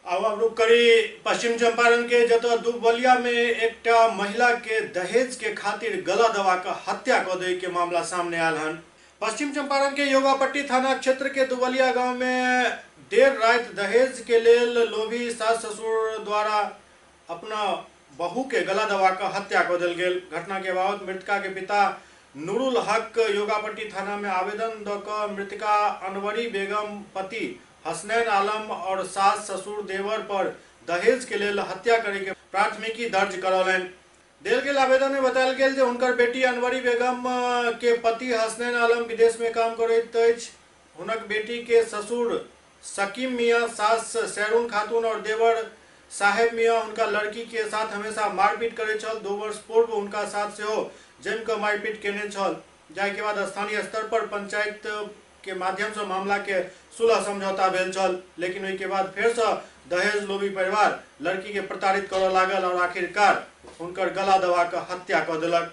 आब रुख करी पश्चिम चंपारण के, जतऽ दुबलिया में एकटा महिला के दहेज के खातिर गला दबा कऽ हत्या कऽ दै के मामला सामने आयल हन। पश्चिम चंपारण के योगापट्टी थाना क्षेत्र के दुबलिया गांव में देर राति दहेज के लेल लोभी सास ससुर द्वारा अपना बहू के गला दबा कऽ हत्या कऽ देल गेल। घटना के बाबत मृतका के पिता नूरुल हक योगापट्टी थाना में आवेदन दऽ कऽ मृतका अनवरी बेगम पति हसनैन आलम और सास ससुर देवर पर दहेज के लेल हत्या करे के प्राथमिकी दर्ज करौलनि। देल गेल आवेदन में बतायल गेल जे हुनकर बेटी अनवरी बेगम के पति हसनैन आलम विदेश में काम करैत अछि। हुनक बेटी के ससुर सकीम मियाँ, सास सैरून खातून और देवर साहेब मियाँ हुनका लड़की के साथ हमेशा मारपीट करैत छल। 2 वर्ष पूर्व हुनका साथ सेहो जमि कऽ मारपीट केने छल, जाहि के बाद स्थानीय स्तर पर पंचायत के माध्यम से मामला के सुलह समझौता भेल छल। लेकिन ओहि के बाद फेर से दहेज लोभी परिवार लड़की के प्रताड़ित करऽ लागल और आखिरकार हुनकर गला दबा कऽ हत्या कऽ देलक।